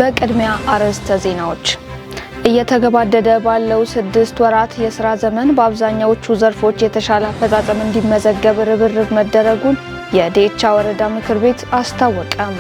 በቅድሚያ አርዕስተ ዜናዎች። እየተገባደደ ባለው 6 ወራት የስራ ዘመን በአብዛኛዎቹ ዘርፎች የተሻለ አፈጻጸም እንዲመዘገብ ርብርብ መደረጉን የዴቻ ወረዳ ምክር ቤት አስታወቀም።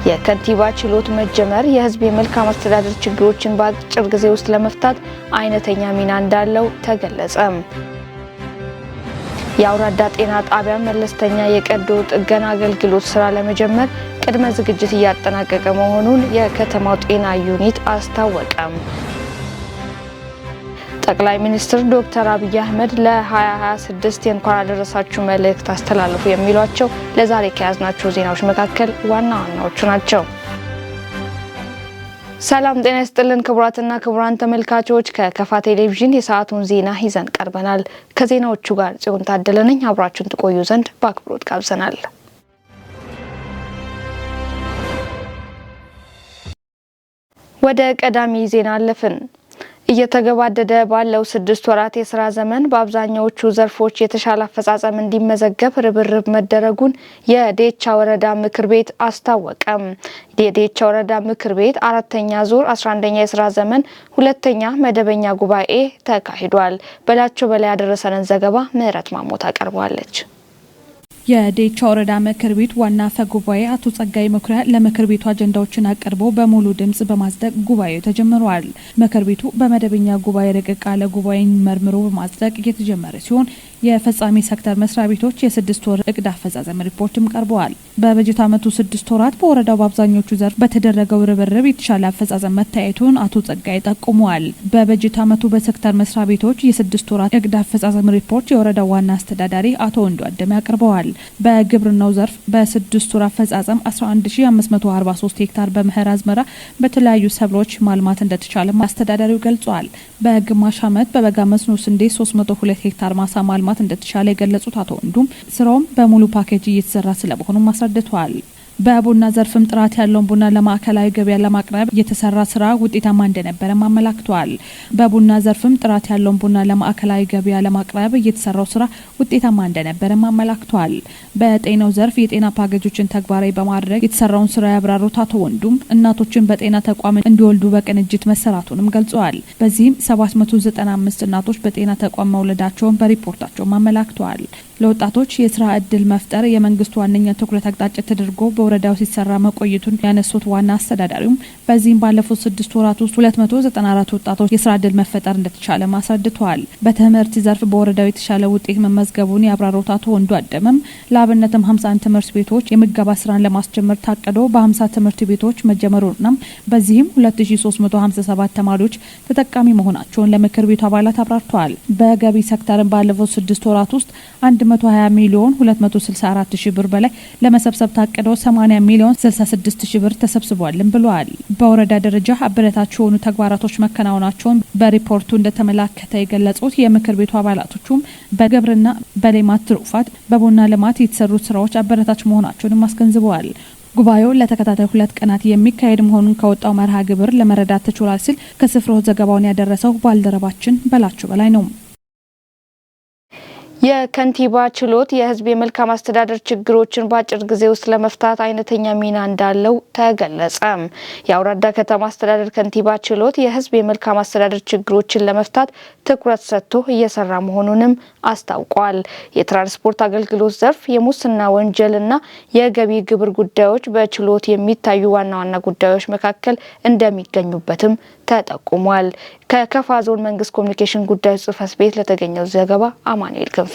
የከንቲባ ችሎት መጀመር የሕዝብ የመልካም አስተዳደር ችግሮችን በአጭር ጊዜ ውስጥ ለመፍታት አይነተኛ ሚና እንዳለው ተገለጸ። የአውራዳ ጤና ጣቢያ መለስተኛ የቀዶ ጥገና አገልግሎት ስራ ለመጀመር ቅድመ ዝግጅት እያጠናቀቀ መሆኑን የከተማው ጤና ዩኒት አስታወቀም። ጠቅላይ ሚኒስትር ዶክተር አብይ አህመድ ለ2026 የእንኳን አደረሳችሁ መልእክት አስተላለፉ። የሚሏቸው ለዛሬ ከያዝናቸው ዜናዎች መካከል ዋና ዋናዎቹ ናቸው። ሰላም ጤና ይስጥልን ክቡራትና ክቡራን ተመልካቾች፣ ከከፋ ቴሌቪዥን የሰዓቱን ዜና ይዘን ቀርበናል። ከዜናዎቹ ጋር ጽዮን ታደለ ነኝ። አብራችሁን ትቆዩ ዘንድ በአክብሮት ጋብዘናል። ወደ ቀዳሚ ዜና አለፍን። እየተገባደደ ባለው 6 ወራት የስራ ዘመን በአብዛኛዎቹ ዘርፎች የተሻለ አፈጻጸም እንዲመዘገብ ርብርብ መደረጉን የዴቻ ወረዳ ምክር ቤት አስታወቀም። የዴቻ ወረዳ ምክር ቤት አራተኛ ዙር 11ኛ የስራ ዘመን ሁለተኛ መደበኛ ጉባኤ ተካሂዷል። በላቸው በላይ ያደረሰንን ዘገባ ምህረት ማሞ ታቀርበዋለች። የዴቻ ወረዳ ምክር ቤት ዋና አፈ ጉባኤ አቶ ጸጋይ መኩሪያ ለምክር ቤቱ አጀንዳዎችን አቅርበው በሙሉ ድምጽ በማጽደቅ ጉባኤው ተጀምሯል። ምክር ቤቱ በመደበኛ ጉባኤ ረቂቅ ቃለ ጉባኤን መርምሮ በማጽደቅ የተጀመረ ሲሆን፣ የፈጻሚ ሴክተር መስሪያ ቤቶች የ6 ወር እቅድ አፈጻጸም ሪፖርትም ቀርበዋል። በበጀት ዓመቱ 6 ወራት በወረዳው በአብዛኞቹ ዘርፍ በተደረገው ርብርብ የተሻለ አፈጻጸም መታየቱን አቶ ጸጋይ ጠቁመዋል። በበጀት ዓመቱ በሴክተር መስሪያ ቤቶች የ6 ወራት እቅድ አፈጻጸም ሪፖርት የወረዳው ዋና አስተዳዳሪ አቶ ወንዱ አደሜ አቅርበዋል። በግብርናው ዘርፍ በ6 ወር አፈጻጸም 11543 ሄክታር በመኸር አዝመራ በተለያዩ ሰብሎች ማልማት እንደተቻለ አስተዳዳሪው ገልጿል። በግማሽ ዓመት በበጋ መስኖ ስንዴ 302 ሄክታር ማሳ ማልማት እንደተቻለ የገለጹት አቶ ወንዱም ስራውም በሙሉ ፓኬጅ እየተሰራ ስለመሆኑም አስረድተዋል። በቡና ዘርፍም ጥራት ያለውን ቡና ለማዕከላዊ ገበያ ለማቅረብ የተሰራ ስራ ውጤታማ እንደነበረም አመላክተዋል። በቡና ዘርፍም ጥራት ያለውን ቡና ለማዕከላዊ ገበያ ለማቅረብ እየተሰራው ስራ ውጤታማ እንደነበረም አመላክተዋል። በጤናው ዘርፍ የጤና ፓኬጆችን ተግባራዊ በማድረግ የተሰራውን ስራ ያብራሩት አቶ ወንዱም እናቶችን በጤና ተቋም እንዲወልዱ በቅንጅት መሰራቱንም ገልጸዋል። በዚህም 795 እናቶች በጤና ተቋም መውለዳቸውን በሪፖርታቸውም አመላክተዋል። ለወጣቶች የስራ እድል መፍጠር የመንግስት ዋነኛ ትኩረት አቅጣጫ ተደርጎ በወረዳው ሲሰራ መቆየቱን ያነሱት ዋና አስተዳዳሪውም፣ በዚህም ባለፉት 6 ወራት ውስጥ 294 ወጣቶች የስራ እድል መፈጠር እንደተቻለ አስረድተዋል። በትምህርት ዘርፍ በወረዳው የተሻለ ውጤት መመዝገቡን ያብራሩት አቶ ወንዱ አደመም፣ ለአብነትም 51 ትምህርት ቤቶች የምገባ ስራን ለማስጀመር ታቅዶ በ50 ትምህርት ቤቶች መጀመሩና በዚህም 2357 ተማሪዎች ተጠቃሚ መሆናቸውን ለምክር ቤቱ አባላት አብራርተዋል። በገቢ ሴክተርን ባለፉት 6 ወራት ውስጥ 120 ሚሊዮን 264 ሺህ ብር በላይ ለመሰብሰብ ታቅደው 80 ሚሊዮን 66 ሺህ ብር ተሰብስቧልም ብለዋል። በወረዳ ደረጃ አበረታች የሆኑ ተግባራቶች መከናወናቸውን በሪፖርቱ እንደተመላከተ የገለጹት የምክር ቤቱ አባላቶቹም፣ በግብርና፣ በሌማት ትሩፋት፣ በቡና ልማት የተሰሩት ስራዎች አበረታች መሆናቸውንም አስገንዝበዋል። ጉባኤው ለተከታታይ 2 ቀናት የሚካሄድ መሆኑን ከወጣው መርሃ ግብር ለመረዳት ተችሏል ሲል ከስፍራው ዘገባውን ያደረሰው ባልደረባችን በላቸው በላይ ነው። የከንቲባ ችሎት የሕዝብ የመልካም አስተዳደር ችግሮችን በአጭር ጊዜ ውስጥ ለመፍታት አይነተኛ ሚና እንዳለው ተገለጸ። የአውራዳ ከተማ አስተዳደር ከንቲባ ችሎት የሕዝብ የመልካም አስተዳደር ችግሮችን ለመፍታት ትኩረት ሰጥቶ እየሰራ መሆኑንም አስታውቋል። የትራንስፖርት አገልግሎት ዘርፍ፣ የሙስና ወንጀልና የገቢ ግብር ጉዳዮች በችሎት የሚታዩ ዋና ዋና ጉዳዮች መካከል እንደሚገኙበትም ተጠቁሟል። ከከፋ ዞን መንግስት ኮሚኒኬሽን ጉዳዮች ጽህፈት ቤት ለተገኘው ዘገባ አማኑኤል ክንፌ።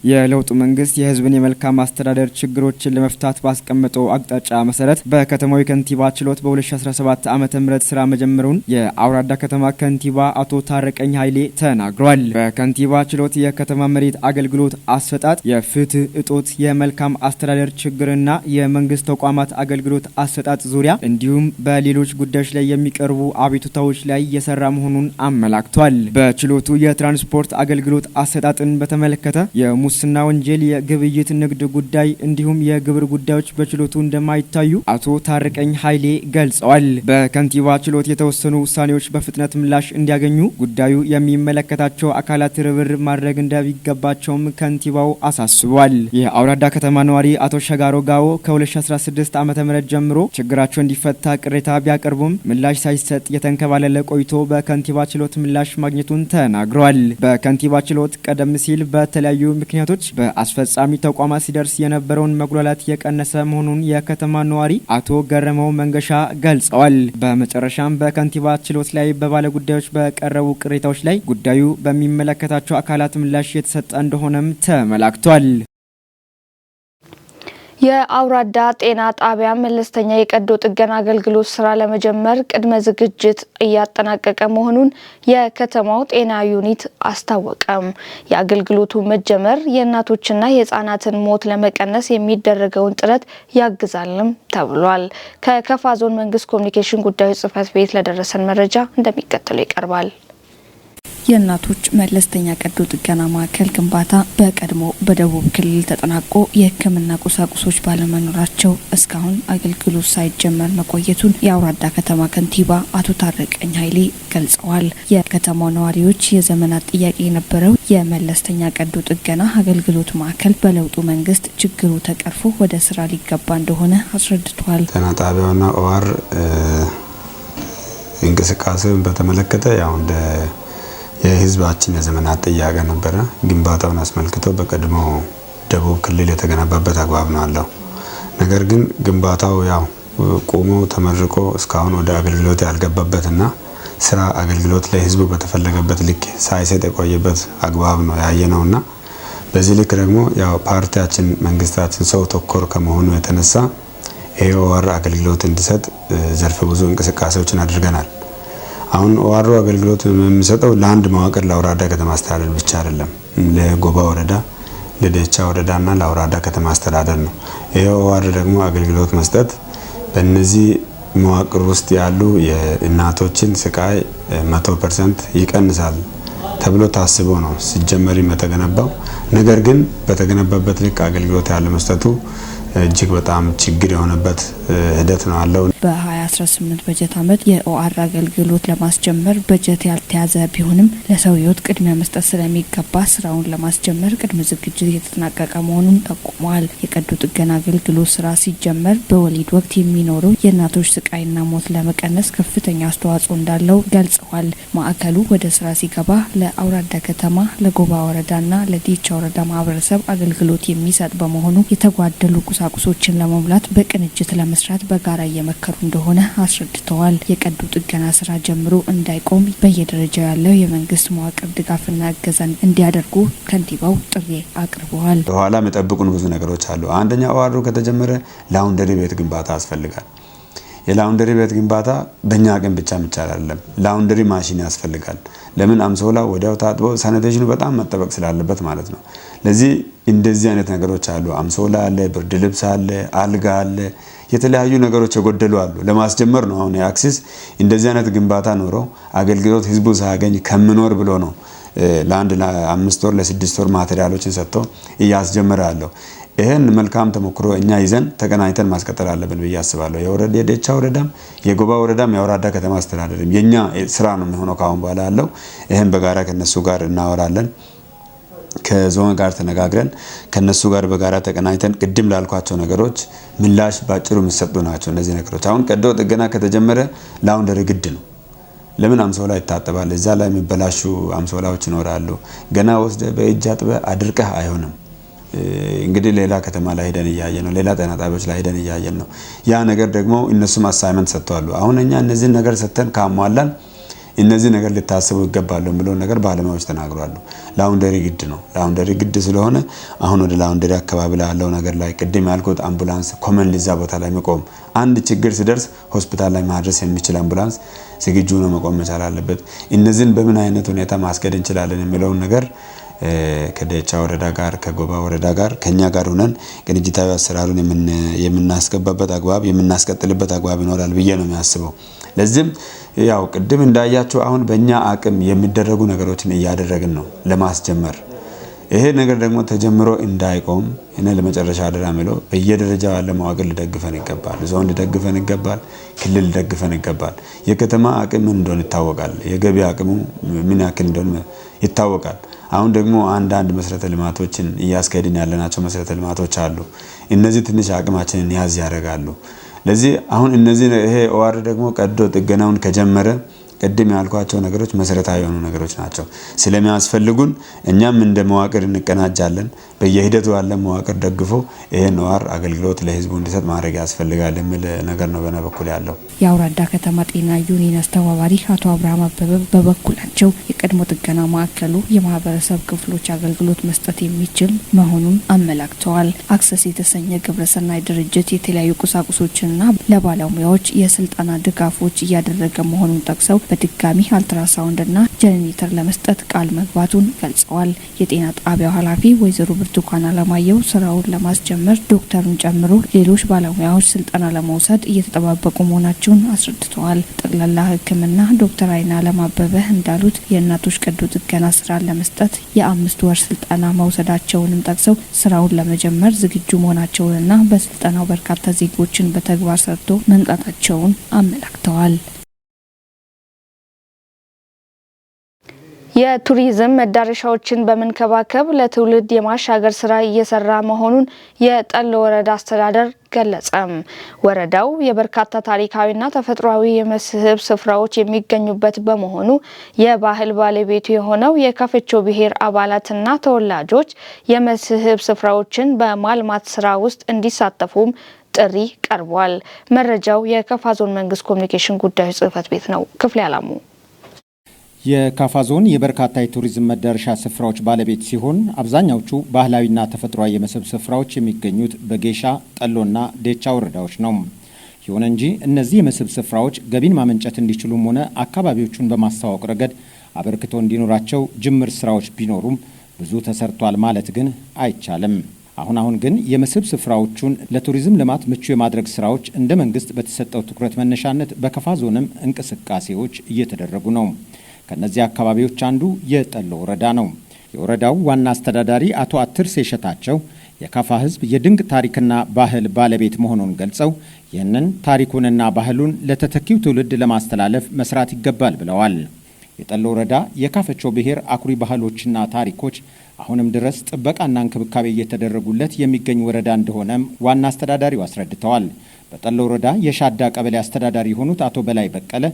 የለውጡ መንግስት የህዝብን የመልካም አስተዳደር ችግሮችን ለመፍታት ባስቀመጠው አቅጣጫ መሰረት በከተማው የከንቲባ ችሎት በ2017 ዓ ም ስራ መጀመሩን የአውራዳ ከተማ ከንቲባ አቶ ታረቀኝ ኃይሌ ተናግሯል። በከንቲባ ችሎት የከተማ መሬት አገልግሎት አሰጣጥ፣ የፍትህ እጦት፣ የመልካም አስተዳደር ችግርና የመንግስት ተቋማት አገልግሎት አሰጣጥ ዙሪያ እንዲሁም በሌሎች ጉዳዮች ላይ የሚቀርቡ አቤቱታዎች ላይ እየሰራ መሆኑን አመላክቷል። በችሎቱ የትራንስፖርት አገልግሎት አሰጣጥን በተመለከተ የሙስና የሙስና ወንጀል፣ የግብይት ንግድ ጉዳይ እንዲሁም የግብር ጉዳዮች በችሎቱ እንደማይታዩ አቶ ታርቀኝ ኃይሌ ገልጸዋል። በከንቲባ ችሎት የተወሰኑ ውሳኔዎች በፍጥነት ምላሽ እንዲያገኙ ጉዳዩ የሚመለከታቸው አካላት ርብርብ ማድረግ እንደሚገባቸውም ከንቲባው አሳስቧል። የአውራዳ ከተማ ነዋሪ አቶ ሸጋሮ ጋዎ ከ2016 ዓ.ም ጀምሮ ችግራቸው እንዲፈታ ቅሬታ ቢያቀርቡም ምላሽ ሳይሰጥ የተንከባለለ ቆይቶ በከንቲባ ችሎት ምላሽ ማግኘቱን ተናግረዋል። በከንቲባ ችሎት ቀደም ሲል በተለያዩ ምክንያቶች በአስፈጻሚ ተቋማት ሲደርስ የነበረውን መጉላላት የቀነሰ መሆኑን የከተማ ነዋሪ አቶ ገረመው መንገሻ ገልጸዋል። በመጨረሻም በከንቲባ ችሎት ላይ በባለ ጉዳዮች በቀረቡ ቅሬታዎች ላይ ጉዳዩ በሚመለከታቸው አካላት ምላሽ የተሰጠ እንደሆነም ተመላክቷል። የአውራዳ ጤና ጣቢያ መለስተኛ የቀዶ ጥገና አገልግሎት ስራ ለመጀመር ቅድመ ዝግጅት እያጠናቀቀ መሆኑን የከተማው ጤና ዩኒት አስታወቀም። የአገልግሎቱ መጀመር የእናቶችና የሕጻናትን ሞት ለመቀነስ የሚደረገውን ጥረት ያግዛልም ተብሏል። ከከፋ ዞን መንግስት ኮሚኒኬሽን ጉዳዮች ጽሕፈት ቤት ለደረሰን መረጃ እንደሚከተለው ይቀርባል። የእናቶች መለስተኛ ቀዶ ጥገና ማዕከል ግንባታ በቀድሞ በደቡብ ክልል ተጠናቆ የሕክምና ቁሳቁሶች ባለመኖራቸው እስካሁን አገልግሎት ሳይጀመር መቆየቱን የአውራዳ ከተማ ከንቲባ አቶ ታረቀኝ ኃይሌ ገልጸዋል። የከተማው ነዋሪዎች የዘመናት ጥያቄ የነበረው የመለስተኛ ቀዶ ጥገና አገልግሎት ማዕከል በለውጡ መንግስት ችግሩ ተቀርፎ ወደ ስራ ሊገባ እንደሆነ አስረድቷል። ጤና ጣቢያውና OR እንቅስቃሴውን በተመለከተ ያው እንደ የህዝባችን የዘመናት ጥያቄ ነበረ። ግንባታውን አስመልክቶ በቀድሞ ደቡብ ክልል የተገነባበት አግባብ ነው አለው። ነገር ግን ግንባታው ያው ቆሞ ተመርቆ እስካሁን ወደ አገልግሎት ያልገባበትና ስራ አገልግሎት ለህዝቡ በተፈለገበት ልክ ሳይሰጥ የቆየበት አግባብ ነው ያየነውና በዚህ ልክ ደግሞ ያው ፓርቲያችን መንግስታችን ሰው ተኮር ከመሆኑ የተነሳ ይሄ OR አገልግሎት እንዲሰጥ ዘርፈ ብዙ እንቅስቃሴዎችን አድርገናል። አሁን OR ኡ አገልግሎት የሚሰጠው ለአንድ መዋቅር ለአውራዳ ከተማ አስተዳደር ብቻ አይደለም። ለጎባ ወረዳ፣ ለደቻ ወረዳና ለአውራዳ ከተማ አስተዳደር ነው። ይሄ OR ደግሞ አገልግሎት መስጠት በእነዚህ መዋቅር ውስጥ ያሉ የእናቶችን ስቃይ 100% ይቀንሳል ተብሎ ታስቦ ነው ሲጀመርም የተገነባው። ነገር ግን በተገነባበት ልክ አገልግሎት ያለ መስጠቱ እጅግ በጣም ችግር የሆነበት ሂደት ነው ያለው። በ2018 በጀት ዓመት የ OR አገልግሎት ለማስጀመር በጀት ያልተያዘ ቢሆንም ለሰው ሕይወት ቅድሚያ መስጠት ስለሚገባ ስራውን ለማስጀመር ቅድመ ዝግጅት እየተጠናቀቀ መሆኑን ጠቁመዋል። የቀዶ ጥገና አገልግሎት ስራ ሲጀመር በወሊድ ወቅት የሚኖረው የእናቶች ስቃይና ሞት ለመቀነስ ከፍተኛ አስተዋጽኦ እንዳለው ገልጸዋል። ማዕከሉ ወደ ስራ ሲገባ ለአውራዳ ከተማ፣ ለጎባ ወረዳና ለዲቻ ወረዳ ማህበረሰብ አገልግሎት የሚሰጥ በመሆኑ የተጓደሉ ቁሳቁሶችን ለመሙላት በቅንጅት ለመስራት በጋራ እየመከሩ እንደሆነ አስረድተዋል። የቀዶ ጥገና ስራ ጀምሮ እንዳይቆም በየደረጃው ያለው የመንግስት መዋቅር ድጋፍና እገዛ እንዲያደርጉ ከንቲባው ጥሪ አቅርበዋል። በኋላ የሚጠብቁን ብዙ ነገሮች አሉ። አንደኛ OR ኡ ከተጀመረ laundry ቤት ግንባታ ያስፈልጋል። የ laundry ቤት ግንባታ በእኛ አቅም ብቻ የሚቻል አይደለም። Laundry machine ያስፈልጋል። ለምን አምሶላ ወዲያው ታጥቦ sanitation ኑ በጣም መጠበቅ ስላለበት ማለት ነው። ለዚህ እንደዚህ አይነት ነገሮች አሉ። አምሶላ አለ፣ ብርድ ልብስ አለ፣ አልጋ አለ፣ የተለያዩ ነገሮች የጎደሉ አሉ። ለማስጀመር ነው አሁን የ Access እንደዚህ አይነት ግንባታ ኖሮ አገልግሎት ህዝቡ ሳያገኝ ከምኖር ብሎ ነው ለአንድ ለ5 ወር ለ6 ወር material ኦችን ሰጥቶ እያስጀመረ ያለው። ይሄን መልካም ተሞክሮ እኛ ይዘን ተቀናጅተን ማስቀጠል አለብን ብዬ አስባለሁ። የወረዳ የደቻ ወረዳም የጎባ ወረዳም የአውራዳ ከተማ አስተዳደርም የኛ ስራ ነው የሚሆነው ካሁን በኋላ ያለው። ይሄን በጋራ ከነሱ ጋር እናወራለን። ከዞን ጋር ተነጋግረን ከነሱ ጋር በጋራ ተቀናጅተን ቅድም ላልኳቸው ነገሮች ምላሽ ባጭሩ የሚሰጡ ናቸው እነዚህ ነገሮች። አሁን ቀዶ ጥገና ከተጀመረ laundry ግድ ነው። ለምን አምሶላ ይታጠባል። እዛ ላይ የሚበላሹ አምሶላዎች ይኖራሉ። ገና ወስደ በእጅ አጥበህ አድርቀህ አይሆንም። እንግዲህ ሌላ ከተማ ላይ ሄደን እያየን ነው። ሌላ ጤና ጣቢያዎች ላይ ሄደን እያየን ነው። ያ ነገር ደግሞ እነሱም assignment ሰጥተዋል። አሁን እኛ እነዚህን ነገር ሰጥተን ካሟላን እነዚህ ነገር ሊታሰቡ ይገባሉ የሚለው ነገር ባለሙያዎች ተናግረዋል። Laundry ግድ ነው። Laundry ግድ ስለሆነ አሁን ወደ laundry አካባቢ ላለው ነገር ላይ ቅድም ያልኩት አምቡላንስ common እዛ ቦታ ላይ መቆም፣ አንድ ችግር ሲደርስ ሆስፒታል ላይ ማድረስ የሚችል አምቡላንስ ዝግጁ ነው መቆም መቻል አለበት። እነዚህን በምን አይነት ሁኔታ ማስኬድ እንችላለን የሚለውን ነገር ከደቻ ወረዳ ጋር ከጎባ ወረዳ ጋር ከኛ ጋር ሆነን ቅንጅታዊ አሰራሩን የምናስገባበት አግባብ የምናስቀጥልበት አግባብ ይኖራል ብዬ ነው የሚያስበው። ለዚህም ያው ቅድም እንዳያችሁ አሁን በእኛ አቅም የሚደረጉ ነገሮችን እያደረግን ነው ለማስጀመር። ይሄ ነገር ደግሞ ተጀምሮ እንዳይቆም እኔ ለመጨረሻ አደራ የምለው በየደረጃው ያለ መዋቅር ሊደግፈን ይገባል። ዞን ሊደግፈን ይገባል። ክልል ሊደግፈን ይገባል። የከተማ አቅም ምን እንደሆነ ይታወቃል። የገቢ አቅሙ ምን ያክል እንደሆነ ይታወቃል። አሁን ደግሞ አንዳንድ መሰረተ ልማቶችን እያስኬድን ያለናቸው መሰረተ ልማቶች አሉ። እነዚህ ትንሽ አቅማችንን ያዝ ያደርጋሉ። ለዚህ አሁን እነዚህ ይሄ OR ደግሞ ቀዶ ጥገናውን ከጀመረ ቅድም ያልኳቸው ነገሮች መሰረታዊ የሆኑ ነገሮች ናቸው። ስለሚያስፈልጉን እኛም እንደ መዋቅር እንቀናጃለን። በየሂደቱ ያለ መዋቅር ደግፎ ይሄን OR አገልግሎት ለህዝቡ እንዲሰጥ ማድረግ ያስፈልጋል የሚል ነገር ነው በእኔ በኩል ያለው። የአውራዳ ከተማ ጤና ዩኒየን አስተባባሪ አቶ አብርሃም አበበ በበኩላቸው የቀድሞ ጥገና ማዕከሉ የማህበረሰብ ክፍሎች አገልግሎት መስጠት የሚችል መሆኑን አመላክተዋል። አክሰስ የተሰኘ ግብረሰናይ ድርጅት የተለያዩ ቁሳቁሶችንና ለባለሙያዎች የስልጠና ድጋፎች እያደረገ መሆኑን ጠቅሰው በድጋሚ አልትራሳውንድና ጀኔሬተር ለመስጠት ቃል መግባቱን ገልጸዋል። የጤና ጣቢያው ኃላፊ ወይዘሮ ብርቱካን አለማየሁ ስራውን ለማስጀመር ዶክተሩን ጨምሮ ሌሎች ባለሙያዎች ስልጠና ለመውሰድ እየተጠባበቁ መሆናቸውን አስረድተዋል። ጠቅላላ ሕክምና ዶክተር አይና አለም አበበ እንዳሉት የእናቶች ቀዶ ጥገና ስራን ለመስጠት የ5 ወር ስልጠና መውሰዳቸውንም ጠቅሰው ስራውን ለመጀመር ዝግጁ መሆናቸውንና በስልጠናው በርካታ ዜጎችን በተግባር ሰርቶ መምጣታቸውን አመላክተዋል። የቱሪዝም መዳረሻዎችን በመንከባከብ ለትውልድ የማሻገር ስራ እየሰራ መሆኑን የጠሎ ወረዳ አስተዳደር ገለጸም። ወረዳው የበርካታ ታሪካዊና ተፈጥሯዊ የመስህብ ስፍራዎች የሚገኙበት በመሆኑ የባህል ባለቤቱ የሆነው የካፍቾ ብሔር አባላትና ተወላጆች የመስህብ ስፍራዎችን በማልማት ስራ ውስጥ እንዲሳተፉም ጥሪ ቀርቧል። መረጃው የከፋ ዞን መንግስት ኮሚኒኬሽን ጉዳዮች ጽህፈት ቤት ነው። ክፍሌ አላሙ። የካፋ ዞን የበርካታ የቱሪዝም መዳረሻ ስፍራዎች ባለቤት ሲሆን አብዛኛዎቹ ባህላዊና ተፈጥሯዊ የመስህብ ስፍራዎች የሚገኙት በጌሻ፣ ጠሎና ዴቻ ወረዳዎች ነው። ይሁን እንጂ እነዚህ የመስህብ ስፍራዎች ገቢን ማመንጨት እንዲችሉም ሆነ አካባቢዎቹን በማስተዋወቅ ረገድ አበርክቶ እንዲኖራቸው ጅምር ስራዎች ቢኖሩም ብዙ ተሰርቷል ማለት ግን አይቻልም። አሁን አሁን ግን የመስህብ ስፍራዎቹን ለቱሪዝም ልማት ምቹ የማድረግ ስራዎች እንደ መንግስት በተሰጠው ትኩረት መነሻነት በከፋ ዞንም እንቅስቃሴዎች እየተደረጉ ነው። ከነዚህ አካባቢዎች አንዱ የጠሎ ወረዳ ነው። የወረዳው ዋና አስተዳዳሪ አቶ አትርሴ ሸታቸው የካፋ ሕዝብ የድንቅ ታሪክና ባህል ባለቤት መሆኑን ገልጸው ይህንን ታሪኩንና ባህሉን ለተተኪው ትውልድ ለማስተላለፍ መስራት ይገባል ብለዋል። የጠሎ ወረዳ የካፈቾ ብሔር አኩሪ ባህሎችና ታሪኮች አሁንም ድረስ ጥበቃና እንክብካቤ እየተደረጉለት የሚገኝ ወረዳ እንደሆነም ዋና አስተዳዳሪው አስረድተዋል። በጠሎ ወረዳ የሻዳ ቀበሌ አስተዳዳሪ የሆኑት አቶ በላይ በቀለ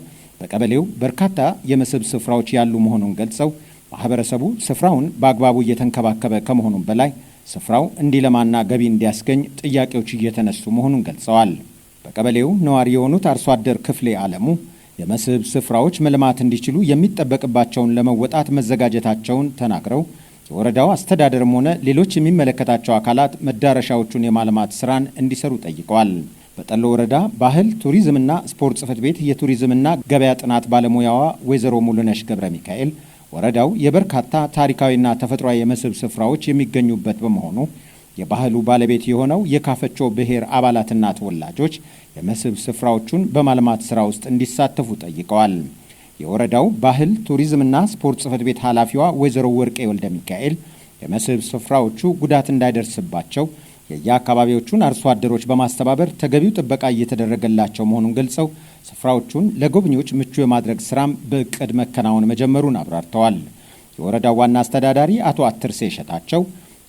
በቀበሌው በርካታ የመስህብ ስፍራዎች ያሉ መሆኑን ገልጸው ማህበረሰቡ ስፍራውን በአግባቡ እየተንከባከበ ከመሆኑም በላይ ስፍራው እንዲለማና ገቢ እንዲያስገኝ ጥያቄዎች እየተነሱ መሆኑን ገልጸዋል። በቀበሌው ነዋሪ የሆኑት አርሶ አደር ክፍሌ አለሙ የመስህብ ስፍራዎች መልማት እንዲችሉ የሚጠበቅባቸውን ለመወጣት መዘጋጀታቸውን ተናግረው የወረዳው አስተዳደርም ሆነ ሌሎች የሚመለከታቸው አካላት መዳረሻዎቹን የማልማት ስራን እንዲሰሩ ጠይቀዋል። በጠሎ ወረዳ ባህል ቱሪዝምና ስፖርት ጽሕፈት ቤት የቱሪዝምና ገበያ ጥናት ባለሙያዋ ወይዘሮ ሙሉነሽ ገብረ ሚካኤል ወረዳው የበርካታ ታሪካዊና ተፈጥሯዊ የመስህብ ስፍራዎች የሚገኙበት በመሆኑ የባህሉ ባለቤት የሆነው የካፈቾ ብሔር አባላትና ተወላጆች የመስህብ ስፍራዎቹን በማልማት ስራ ውስጥ እንዲሳተፉ ጠይቀዋል። የወረዳው ባህል ቱሪዝምና ስፖርት ጽሕፈት ቤት ኃላፊዋ ወይዘሮ ወርቄ ወልደ ሚካኤል የመስህብ ስፍራዎቹ ጉዳት እንዳይደርስባቸው የየአካባቢዎቹን አርሶ አደሮች በማስተባበር ተገቢው ጥበቃ እየተደረገላቸው መሆኑን ገልጸው ስፍራዎቹን ለጎብኚዎች ምቹ የማድረግ ስራም በእቅድ መከናወን መጀመሩን አብራርተዋል። የወረዳው ዋና አስተዳዳሪ አቶ አትርሴ ሸታቸው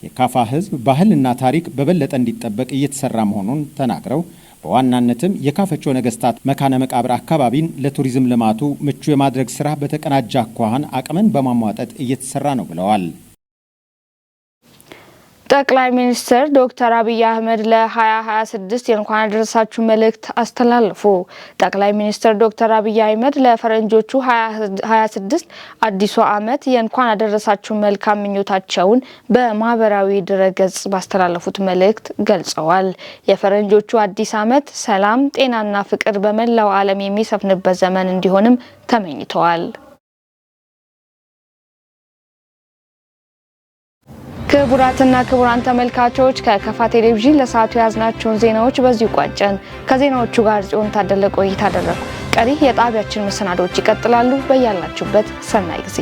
የካፋ ሕዝብ ባህልና ታሪክ በበለጠ እንዲጠበቅ እየተሰራ መሆኑን ተናግረው በዋናነትም የካፈቾ ነገስታት መካነ መቃብር አካባቢን ለቱሪዝም ልማቱ ምቹ የማድረግ ስራ በተቀናጀ አኳኋን አቅምን በማሟጠጥ እየተሰራ ነው ብለዋል። ጠቅላይ ሚኒስትር ዶክተር አብይ አህመድ ለ2026 የእንኳን አደረሳችሁ መልእክት አስተላለፉ። ጠቅላይ ሚኒስትር ዶክተር አብይ አህመድ ለፈረንጆቹ 2026 አዲሱ ዓመት የእንኳን አደረሳችሁ መልካም ምኞታቸውን በማህበራዊ ድረገጽ ባስተላለፉት መልእክት ገልጸዋል። የፈረንጆቹ አዲስ ዓመት ሰላም፣ ጤናና ፍቅር በመላው ዓለም የሚሰፍንበት ዘመን እንዲሆንም ተመኝተዋል። ክቡራትና ክቡራን ተመልካቾች፣ ከከፋ ቴሌቪዥን ለሰዓቱ የያዝናቸውን ዜናዎች በዚሁ ቋጨን። ከዜናዎቹ ጋር ጽዮን ታደለ ቆይታ አደረኩ። ቀሪ የጣቢያችን መሰናዶዎች ይቀጥላሉ። በያላችሁበት ሰናይ ጊዜ።